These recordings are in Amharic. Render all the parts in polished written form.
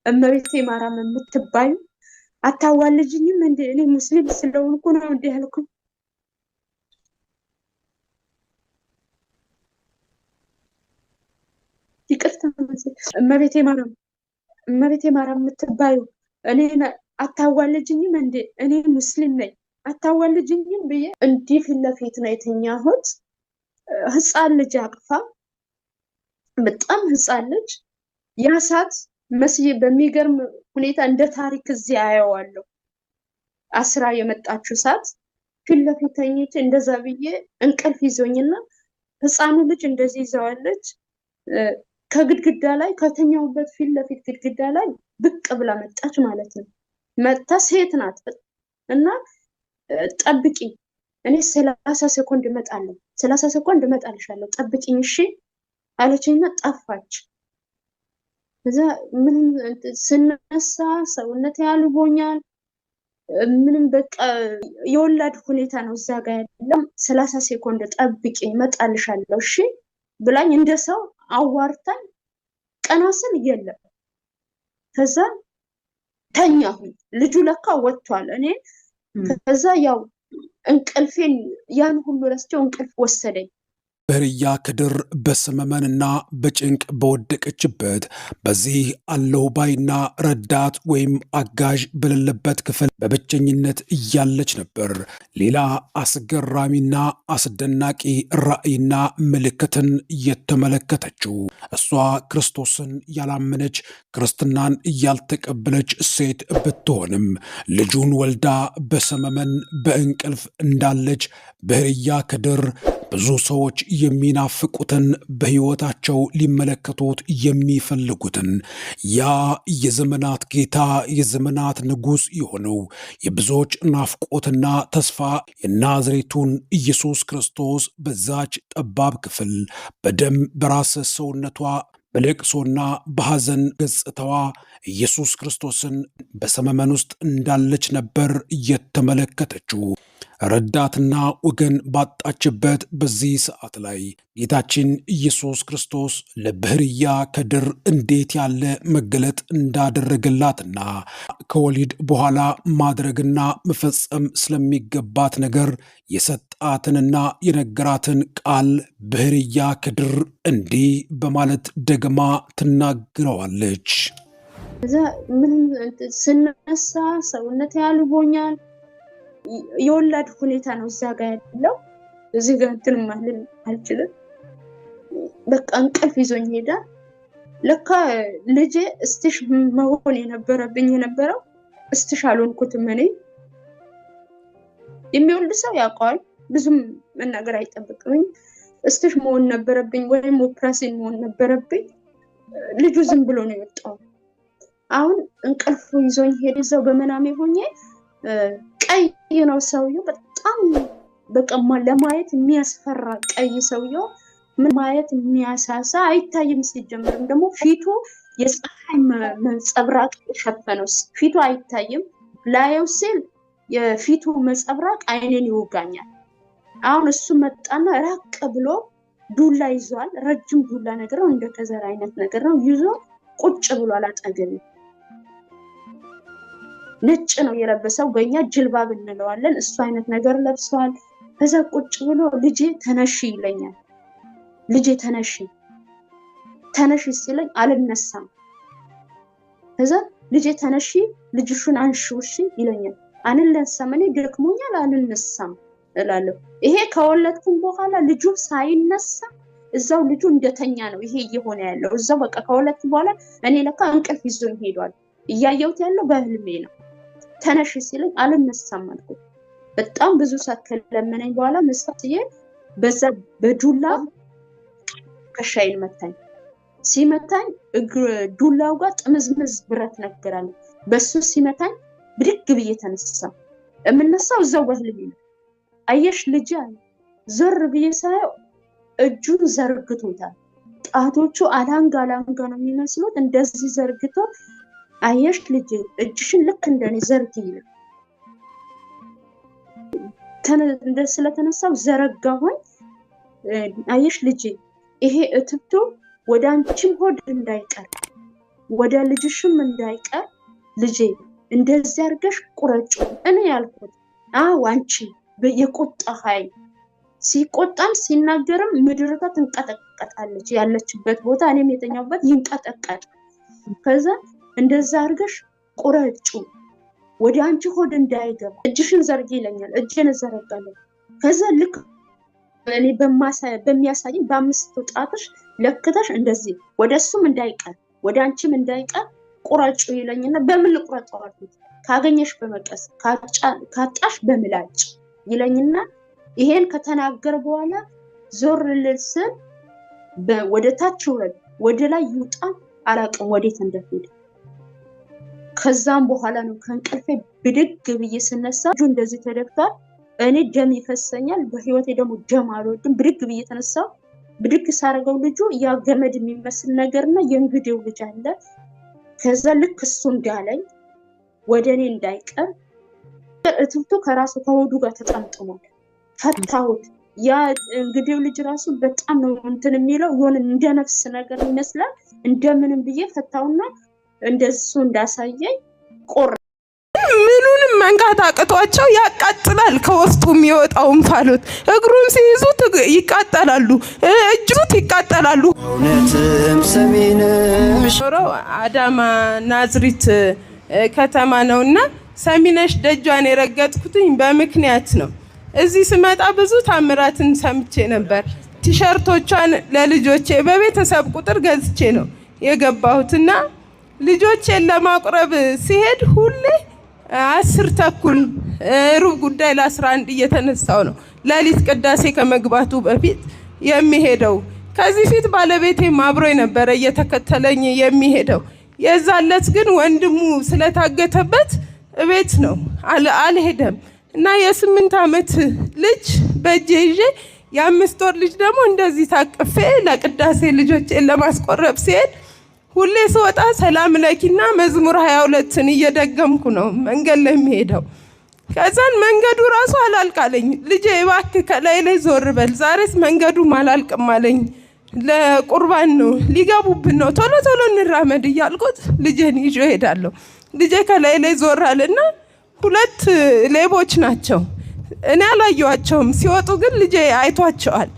እመቤቴ ማርያም የምትባዩ አታዋልጅኝም እንዴ? እኔ ሙስሊም ስለሆንኩ ነው እንዲህ ያልኩኝ። ይቅርታ እመቤቴ ማርያም እመቤቴ ማርያም የምትባዩ እኔ አታዋልጅኝም እንዴ? እኔ ሙስሊም ነኝ አታዋልጅኝም ብዬ እንዲህ ፊት ለፊት ነው የተኛሁት። ህፃን ልጅ አቅፋ፣ በጣም ህፃን ልጅ፣ ያ ሰዓት መስዬ በሚገርም ሁኔታ እንደ ታሪክ እዚህ አየዋለሁ። አስራ የመጣችው ሰዓት ፊት ለፊት ተኝቼ እንደዛ ብዬ እንቅልፍ ይዞኝና ህፃኑ ልጅ እንደዚህ ይዘዋለች። ከግድግዳ ላይ፣ ከተኛሁበት ፊት ለፊት ግድግዳ ላይ ብቅ ብላ መጣች ማለት ነው። መጥታ ሴት ናት እና ጠብቂኝ፣ እኔ 30 ሴኮንድ እመጣለሁ፣ 30 ሴኮንድ እመጣልሻለሁ፣ ጠብቂኝ እሺ አለችኝና ጠፋች። እዛ ምንም ስነሳ ሰውነት ያልቦኛል። ምንም በቃ የወላድ ሁኔታ ነው እዛ ጋ ያለው። 30 ሴኮንድ ጠብቂኝ እመጣልሻለሁ እሺ ብላኝ እንደ ሰው አዋርታኝ ቀና ስል የለም። ከዛ ተኛሁኝ። ልጁ ለካ ወጥቷል። እኔ ከዛ ያው እንቅልፌን ያን ሁሉ ረስቼው እንቅልፍ ወሰደኝ። በህርያ ክድር በሰመመንና በጭንቅ በወደቀችበት በዚህ አለሁ ባይና ረዳት ወይም አጋዥ በሌለበት ክፍል በብቸኝነት እያለች ነበር ሌላ አስገራሚና አስደናቂ ራእይና ምልክትን እየተመለከተችው። እሷ ክርስቶስን ያላመነች፣ ክርስትናን ያልተቀበለች ሴት ብትሆንም ልጁን ወልዳ በሰመመን በእንቅልፍ እንዳለች በህርያ ክድር ብዙ ሰዎች የሚናፍቁትን፣ በሕይወታቸው ሊመለከቱት የሚፈልጉትን፣ ያ የዘመናት ጌታ የዘመናት ንጉሥ የሆነው፣ የብዙዎች ናፍቆትና ተስፋ የናዝሬቱን ኢየሱስ ክርስቶስ በዛች ጠባብ ክፍል በደም በራሰ ሰውነቷ፣ በለቅሶና በሐዘን ገጽታዋ ኢየሱስ ክርስቶስን በሰመመን ውስጥ እንዳለች ነበር እየተመለከተችው። ረዳትና ወገን ባጣችበት በዚህ ሰዓት ላይ ጌታችን ኢየሱስ ክርስቶስ ለብህርያ ከድር እንዴት ያለ መገለጥ እንዳደረገላትና ከወሊድ በኋላ ማድረግና መፈጸም ስለሚገባት ነገር የሰጣትንና የነገራትን ቃል ብህርያ ከድር እንዲህ በማለት ደግማ ትናገረዋለች። እዛ ምንም ስነሳ ሰውነት ያልቦኛል። የወላድ ሁኔታ ነው እዛ ጋ ያለው። እዚህ ጋ እንትን ማለት አልችልም። በቃ እንቅልፍ ይዞኝ ሄዳ ለካ ልጄ እስቲሽ መሆን የነበረብኝ የነበረው እስቲሽ አልሆንኩትም። እኔ የሚወልድ ሰው ያውቀዋል። ብዙም መናገር አይጠበቅብኝ። እስቲሽ መሆን ነበረብኝ ወይም ኦፕራሲን መሆን ነበረብኝ። ልጁ ዝም ብሎ ነው የወጣው። አሁን እንቅልፉ ይዞኝ ሄደ። እዛው በመናሜ ሆኜ ቀይ ነው ሰውየው፣ በጣም በቃ ለማየት የሚያስፈራ ቀይ ሰውየው፣ ምን ማየት የሚያሳሳ አይታይም። ሲጀምርም ደግሞ ፊቱ የፀሐይ መንጸብራቅ የሸፈነው ፊቱ አይታይም። ላየው ሲል የፊቱ መጸብራቅ አይኔን ይወጋኛል። አሁን እሱ መጣና ራቅ ብሎ ዱላ ይዟል። ረጅም ዱላ ነገር ነው፣ እንደ ከዘራ አይነት ነገር ነው። ይዞ ቁጭ ብሏል አጠገቤ። ነጭ ነው የለበሰው፣ በእኛ ጅልባብ እንለዋለን። እሱ አይነት ነገር ለብሰዋል። ከዛ ቁጭ ብሎ ልጄ ተነሺ ይለኛል። ልጄ ተነሺ ተነሺ ሲለኝ አልነሳም። ከዛ ልጄ ተነሺ ልጅሹን አንሺው እሺ ይለኛል። አልነሳም፣ እኔ ደክሞኛል አልነሳም እላለሁ። ይሄ ከወለድኩም በኋላ ልጁ ሳይነሳ እዛው ልጁ እንደተኛ ነው ይሄ እየሆነ ያለው። እዛው በቃ ከወለድኩም በኋላ እኔ ለካ እንቅልፍ ይዞኝ ሄዷል። እያየሁት ያለው በህልሜ ነው። ተነሽ ሲለኝ አልነሳም አልኩት። በጣም ብዙ ሰዓት ከለመነኝ በኋላ መስዬ በዛ በዱላ ከሻይን መታኝ። ሲመታኝ ዱላው ጋር ጥምዝምዝ ብረት ነገር አለ። በሱ ሲመታኝ ብድግ ብዬ ተነሳ። የምነሳው እዛው በህልሜ ነው። አየሽ ልጅ አለ። ዞር ብዬ ሳየው እጁን ዘርግቶታል። ጣቶቹ አላንጋ አላንጋ ነው የሚመስሉት። እንደዚህ ዘርግቶ አየሽ ልጅ እጅሽን ልክ እንደኔ ዘርጊ ይላል። ስለተነሳው ዘረጋሁኝ። አየሽ ልጄ ይሄ እትብቱ ወደ አንቺም ሆድ እንዳይቀር ወደ ልጅሽም እንዳይቀር ልጄ እንደዚህ አድርገሽ ቁረጩ። እኔ ያልኩት አዎ አንቺ የቁጣ ኃይል ሲቆጣም ሲናገርም ምድርቷ ትንቀጠቀጣለች። ያለችበት ቦታ እኔም የተኛሁበት ይንቀጠቀጥ። ከዛ እንደዛ አድርገሽ ቁረጩ፣ ወደ አንቺ ሆድ እንዳይገባ እጅሽን ዘርጊ ይለኛል። እጄን እዘረጋለሁ። ከዛ ልክ እኔ በሚያሳየኝ በአምስቱ ጣትሽ ለክተሽ እንደዚህ ወደ እሱም እንዳይቀር ወደ አንቺም እንዳይቀር ቁረጩ ይለኝና በምን ልቁረጠው አልኩት። ካገኘሽ በመቀስ ካጣሽ በምላጭ ይለኝና ይሄን ከተናገር በኋላ ዞር ልል ስል ወደ ታች ይውረድ ወደ ላይ ይውጣ አላውቅም ወዴት እንደሄደ። ከዛም በኋላ ነው ከእንቅልፌ ብድግ ብዬ ስነሳ እጁ እንደዚህ ተደግቷል። እኔ ደም ይፈሰኛል። በህይወቴ ደግሞ ደም አልወድም። ብድግ ብዬ ተነሳው። ብድግ ሳደርገው ልጁ ያ ገመድ የሚመስል ነገርና የእንግዴው ልጅ አለ። ከዛ ልክ እሱ እንዳለኝ ወደ እኔ እንዳይቀር እትብቱ ከራሱ ከሆዱ ጋር ተጠምጥሟል። ፈታሁት። ያ እንግዲህ ልጅ ራሱ በጣም ነው እንትን የሚለው የሆነ እንደ ነፍስ ነገር ይመስላል። እንደምንም ብዬ ፈታውና እንደሱ እንዳሳየኝ ቆረ ምኑንም መንካት አቅቷቸው ያቃጥላል። ከውስጡ የሚወጣው እንፋሎት እግሩን ሲይዙት ይቃጠላሉ፣ እጁት ይቃጠላሉ። እውነትም ሰሚነሽ አዳማ ናዝሪት ከተማ ነውና ሰሚነሽ ደጇን የረገጥኩትኝ በምክንያት ነው። እዚህ ስመጣ ብዙ ታምራትን ሰምቼ ነበር። ቲሸርቶቿን ለልጆቼ በቤተሰብ ቁጥር ገዝቼ ነው የገባሁትና ልጆቼን ለማቁረብ ሲሄድ ሁሌ 10:30 10:45 እየተነሳው ነው ሌሊት ቅዳሴ ከመግባቱ በፊት የሚሄደው። ከዚህ ፊት ባለቤቴም አብሮ የነበረ እየተከተለኝ የሚሄደው። የዛለት ግን ወንድሙ ስለታገተበት እቤት ነው አልሄደም እና የ8 ዓመት ልጅ በእጄ ይዤ የ5 ወር ልጅ ደግሞ እንደዚህ ታቅፌ ለቅዳሴ ልጆቼን ለማስቆረብ ሲሄድ ሁሌ ስወጣ ሰላም ለኪና መዝሙር 22ን እየደገምኩ ነው መንገድ ላይ የሚሄደው። ከዛን መንገዱ ራሱ አላልቃለኝ። ልጄ እባክህ ከላይ ላይ ዞር በል ዛሬስ መንገዱም አላልቅም አለኝ። ለቁርባን ነው ሊገቡብን ነው፣ ቶሎ ቶሎ እንራመድ እያልኩት ልጄን ይዤ እሄዳለሁ። ልጄ ከላይ ላይ ዞር አለና ሁለት ሌቦች ናቸው። እኔ አላየኋቸውም። ሲወጡ ግን ልጄ አይቷቸዋል።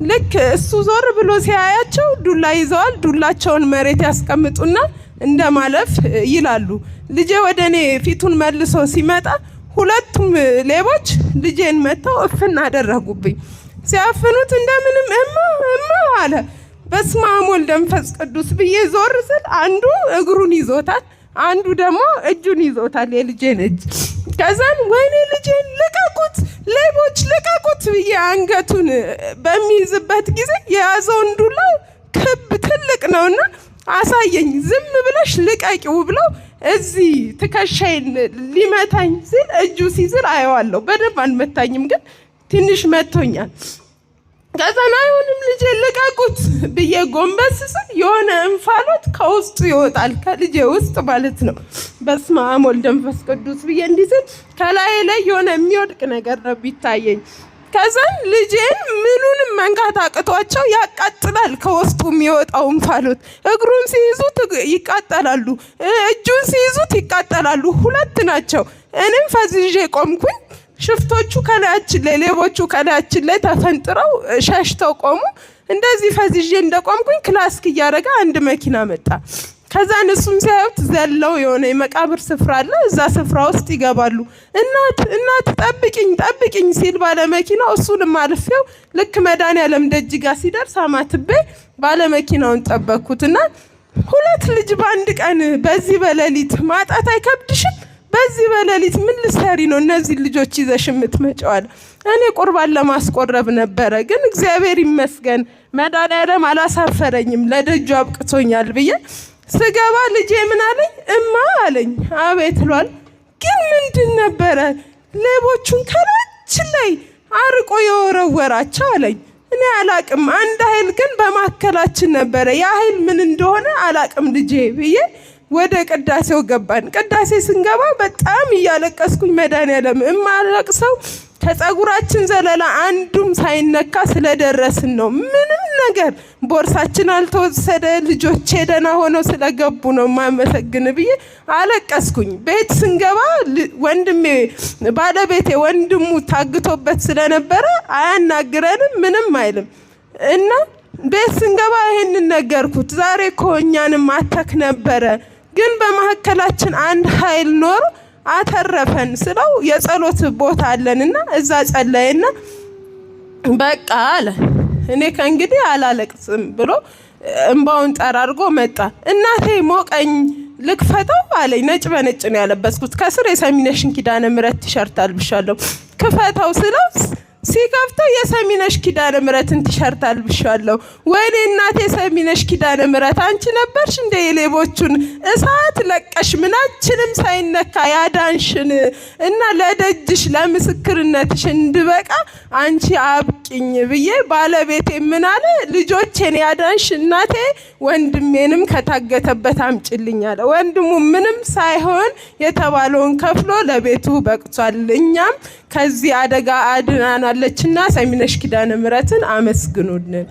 ልክ እሱ ዞር ብሎ ሲያያቸው ዱላ ይዘዋል። ዱላቸውን መሬት ያስቀምጡና እንደ ማለፍ ይላሉ። ልጄ ወደ እኔ ፊቱን መልሶ ሲመጣ ሁለቱም ሌቦች ልጄን መጥተው እፍን አደረጉብኝ። ሲያፍኑት እንደምንም እማ እማ አለ። በስመ አብ ወልድ መንፈስ ቅዱስ ብዬ ዞር ስል አንዱ እግሩን ይዞታል፣ አንዱ ደግሞ እጁን ይዞታል፣ የልጄን እጅ። ከዛን ወይኔ ልጄን ልቀቁት፣ ሌቦች ልቀቁት ብዬ አንገቱን በሚይዝበት ጊዜ የያዘውን ዱላ ክብ ትልቅ ነውና አሳየኝ፣ ዝም ብለሽ ልቀቂው ብለው እዚህ ትከሻይን ሊመታኝ ሲል እጁ ሲዝል አየዋለሁ። በደንብ አልመታኝም፣ ግን ትንሽ መቶኛል። ከዛን አይሆንም ልጄ ልቀቁት ብዬ ጎንበስ ስል የሆነ እንፋሎት ከውስጡ ይወጣል፣ ከልጄ ውስጥ ማለት ነው። በስመ አብ ወልድ መንፈስ ቅዱስ ብዬ እንዲህ ስል ከላይ ላይ የሆነ የሚወድቅ ነገር ነው ቢታየኝ። ከዛን ልጄን ምኑንም መንካት አቅቷቸው ያቃጥላል። ከውስጡ የሚወጣው እንፋሎት እግሩን ሲይዙት ይቃጠላሉ፣ እጁን ሲይዙት ይቃጠላሉ። ሁለት ናቸው። እኔም ፈዝዤ ቆምኩኝ። ሽፍቶቹ ከላያችን ላይ ሌቦቹ ከላያችን ላይ ተፈንጥረው ሸሽተው ቆሙ። እንደዚህ ፈዝዤ እንደቆምኩኝ ክላክስ እያደረገ አንድ መኪና መጣ። ከዛን እሱም ሲያዩት ዘለው የሆነ የመቃብር ስፍራ አለ፣ እዛ ስፍራ ውስጥ ይገባሉ። እናት እናት ጠብቂኝ ጠብቂኝ ሲል ባለመኪናው እሱንም አልፌው ልክ መድኃኒዓለም ደጅ ጋር ሲደርስ አማትቤ ባለመኪናውን ጠበቅኩትና ሁለት ልጅ በአንድ ቀን በዚህ በሌሊት ማጣት አይከብድሽም? በዚህ በሌሊት ምን ልትሰሪ ነው እነዚህ ልጆች ይዘሽ የምትመጪው? አለ። እኔ ቁርባን ለማስቆረብ ነበረ፣ ግን እግዚአብሔር ይመስገን መድኃኒዓለም አላሳፈረኝም፣ ለደጁ አብቅቶኛል ብዬ ስገባ ልጄ ምን አለኝ? እማ አለኝ። አቤት ሏል። ግን ምንድን ነበረ ሌቦቹን ከላችን ላይ አርቆ የወረወራቸው አለኝ። እኔ አላቅም። አንድ ኃይል ግን በማከላችን ነበረ። ያ ኃይል ምን እንደሆነ አላቅም ልጄ ብዬ ወደ ቅዳሴው ገባን። ቅዳሴ ስንገባ በጣም እያለቀስኩኝ መድኃኒዓለም እማለቅሰው ከጸጉራችን ዘለላ አንዱም ሳይነካ ስለደረስን ነው። ምንም ነገር ቦርሳችን አልተወሰደ፣ ልጆቼ ደህና ሆነው ስለገቡ ነው የማመሰግን ብዬ አለቀስኩኝ። ቤት ስንገባ ወንድሜ ባለቤቴ ወንድሙ ታግቶበት ስለነበረ አያናግረንም፣ ምንም አይልም እና ቤት ስንገባ ይሄንን ነገርኩት። ዛሬ እኮ እኛንም attack ነበረ፣ ግን በመካከላችን አንድ ኃይል ኖሮ አተረፈን ስለው የጸሎት ቦታ አለንና እዛ ጸለየና በቃ አለ። እኔ ከእንግዲህ አላለቅስም ብሎ እንባውን ጠራርጎ መጣ። እናቴ ሞቀኝ ልክፈተው አለኝ። ነጭ በነጭ ነው ያለበስኩት። ከስር የሰሚነሽን ኪዳነ ምሕረት ቲሸርት አልብሻለሁ። ክፈተው ስለው ሲከፍተው የሰሚነሽ ኪዳነ ምሕረትን ቲሸርት አልብሻለሁ። ወይኔ እናቴ ሰሚነሽ ኪዳነ ምሕረት አንቺ ነበርሽ እንደ የሌቦቹን እሳት ለቀሽ ምናችንም ሳይነካ ያዳንሽን እና ለደጅሽ ለምስክርነትሽ እንድበቃ አንቺ አብቂኝ ብዬ ባለቤቴ ምን አለ፣ ልጆቼን ያዳንሽ እናቴ ወንድሜንም ከታገተበት አምጭልኝ አለ። ወንድሙ ምንም ሳይሆን የተባለውን ከፍሎ ለቤቱ በቅቷል። እኛም ከዚህ አደጋ አድናናለችና ሰሚነሽ ኪዳነ ምሕረትን አመስግኑልን።